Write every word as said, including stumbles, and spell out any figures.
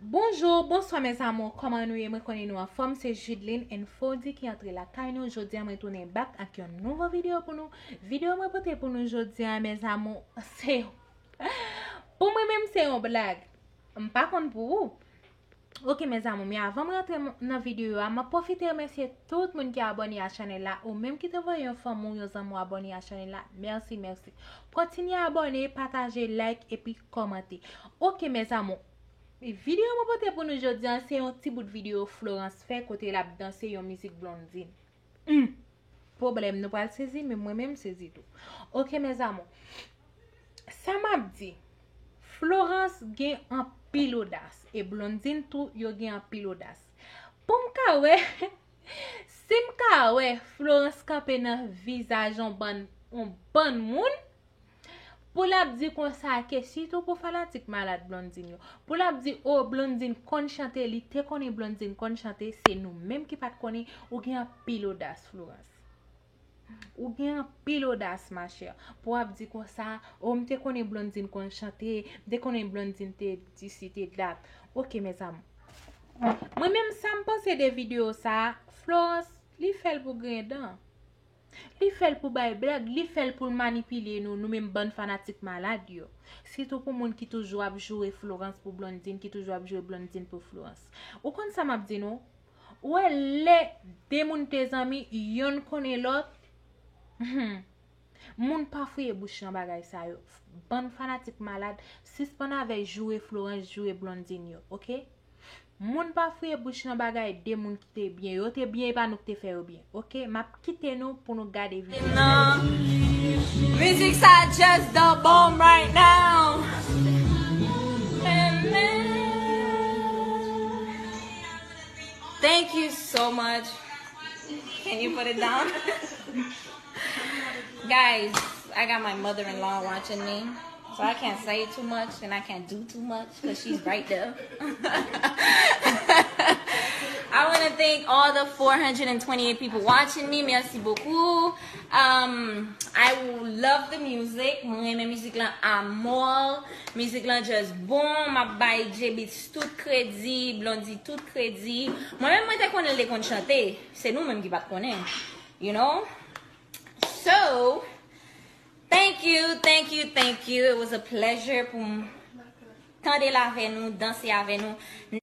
Bonjou, bonswa mes amours, kòman nou ye? Mwen konnen nou anfòm, se Judeline and Fody ki antre lakay nou. Jodi a mwen tounen back ak yon nouvo videyo pou nou. Videyo mwen pote pou nou jodi a, mes amours, se pou mwen menm se yon blag. M pa konn pou ou. Ok mes amours, men avan mwen antre nan videyo a, m ap pwofite remèsye tout moun ki abòne a chanèl la, ou menm ki te voye yon fanmi w, yon zanmi w abòne a chanèl la. Mèsi, mèsi. Kontinye abòne, pataje, like epi kòmante. Ok mes amours, videyo mwen pote pou nou jodi a, se yon ti bout videyo Florence fè kote l ap danse yon mizik Blondine. Hmm. Pwoblèm, nou pral sezi, men mwen menm sezi tou. Ok mes amours, sa m ap di, Florence gen anpil odas e Blondine tou, yo gen anpil odas. Pou m ka wè, si m ka wè Florence kanpe nan vizaj yon bann, yon bann moun, pou l ap di konsa ke, sitou pou fanatik malad Blondine yo, pou l ap di, o, Blondine konn chante, li te konnen Blondine konn chante, se nou menm ki pa t konnen. Ou gen anpil odas, Florence. Ou gen anpil odas, ma chère, pou w ap di konsa, o, m te konnen Blondine konn chante, m te konnen Blondine te di si te dat. Ok mes amours, mwen menm sa m panse de videyo sa a, Florence, li fè l pou griyen dan. Li fè l pou bay blag, li fè l pou l manipile nou, nou menm bann fanatik malad yo. Sitou pou moun ki toujou ap joure Florence pou Blondine, ki toujou ap joure Blondine pou Florence. Ou konn sa m ap di nou? Ou wè, lè de moun te zanmi, yonn konnen lòt, hmm, moun pa fouye bouch nan bagay sa yo. Bann fanatik malad, sispann avè joure Florence, joure Blondine yo, ok? Moun pa fouye bouch nan bagay de moun ki te byen. Yo te byen, e pa nou ki te fè yo byen. Ok, m ap kite nou pou nou gade videyo. Nan mizik sa just the bomb right now. Thank you so much. Can you put it down? Guys, I got my mother-in-law watching me. So I can't say too much and I can't do too much because she's right there. I want to thank all the four hundred twenty-eight people watching me. Merci beaucoup. Um, I love the music. Mwen renmen mizik lan amò. Mizik lan just bon. M ap bay J Beatz tout kredi, Blondie tout kredi. Mwen menm mwen te konnen l te konn chante. Se nou menm ki pa t konnen. You know? So, thank you, thank you, thank you. It was a pleasure pou m tande l avè nou, danse avè nou.